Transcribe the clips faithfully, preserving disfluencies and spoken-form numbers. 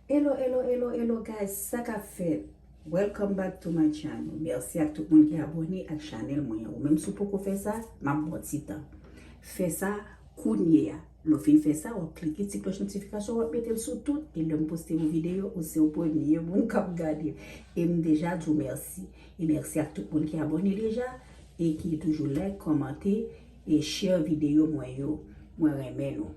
Hello, hello, hello, hello, guys. Sa k ap fèt? Welcome back to my channel. Mèsi ak tout moun ki abòne ak chanèl mwen an. Ou menm si w poko fè sa, m ap ba w ti tan. Fè sa kounye a. Lè w fin fè sa, w ap klike ti klòch notifikasyon, w ap mete l sou tout. E lè m poste yon videyo, ou se w premye moun k ap gade. E m deja di w mèsi. E mèsi ak tout moun ki abòne deja. E ki toujou like, kòmante, e share videyo mwen yo. Mwen renmen nou.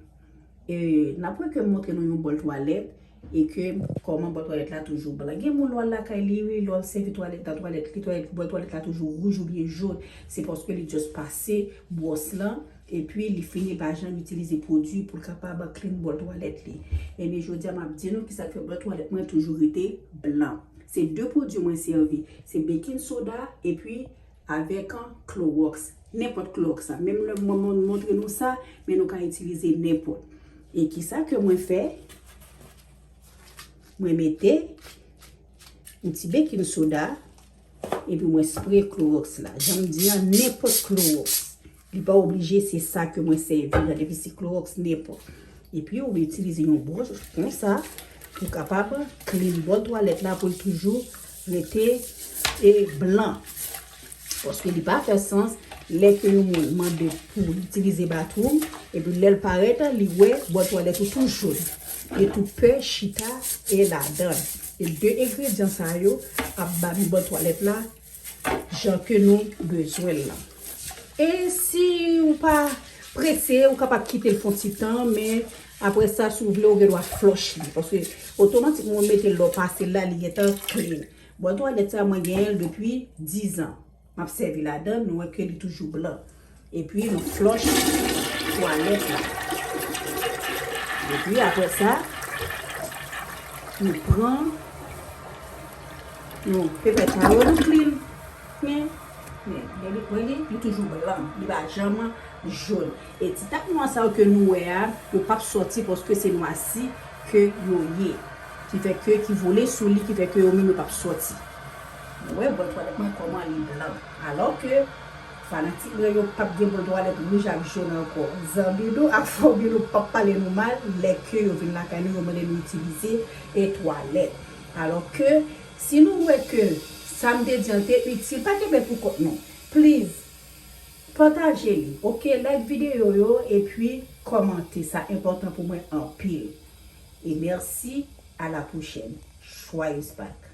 E, n ap wè ke m montre nou yon bòl twalèt e ke kòman bòl twalèt la toujou blan. Gen moun lè w al lakay li, wi, lè w ap sèvi twalèt la, twalèt li, twalèt, bòl twalèt la toujou wouj oubyen jòn. Se paske li just pase bwòs lan, epi li fini pa janm itilize pwodui pou l kapab clean bòl twalèt li. Ebyen, jodi a, m ap di nou kisa k fè bòl twalèt mwen toujou rete blan. Se de pwodui mwen sèvi. Se baking soda, epi avèk, an, klowòks. Nenpòt klowòks sa. Menm lè mwen mon- montre nou sa, men nou ka itilize nenpòt. E kisa ke mwen fè? Mwen mete yon ti baking soda, epi mwen spre klowòks la. Jan m di an, nenpòt klowòks. Li pa oblije se sa ke mwen sèvi la, depi se klowòks, nenpòt. Epi ou itilize yon bwòs konsa pou kapab clean bòl twalèt la pou l toujou rete e blan. Paske li pa fè sans lè ke yon moun mande pou l itilize bathroom, epi lè l parèt, li wè bòl twalèt ou tou jòn. E tou pè chita e ladan. E de engredyan sa yo ap ba nou bòl twalèt la jan ke nou bezwen l lan. E si ou pa prese, ou kapab kite l fè yon ti tan, men apre sa, si w vle, ou gen dwa flòch li. Paske otomatikman, ou mete l lè w pase l la, li gentan clean. Bòl twalèt sa, mwen genyen l depi dizan. M ap sèvi ladan, nou wè ke li toujou blan. Epi nou flòch twalèt la. Epi apre sa, nou pran, nou pepè sa yo, nou clean. Men, men, men li, men li, li toujou blan. Li pa janm jòn. E ti tak nwa sa yo ke nou wè a, yo p ap sòti paske se nwasi ke yo ye. Ki fè ke, ki vole sou li, ki fè ke yo menm yo p ap sòti. Nou wè bòl twalèt mwen kòman li blan. Alò ke fanatik mwen yo p ap gen bòl twalèt wouj ak jòn ankò. Zanmi nou ak fanmi nou p ap pale nou mal lè ke yo vin lakay nou, yo mande nou itilize e twalèt. Alò ke si nou wè ke sa m te di an te itil, pa kenbe l pou kont nou. Please, pataje li, oke? Like videyo yo, epi kòmante. Sa enpòtan pou mwen anpil. E mèsi, à la prochaine. Joyeux Pâques.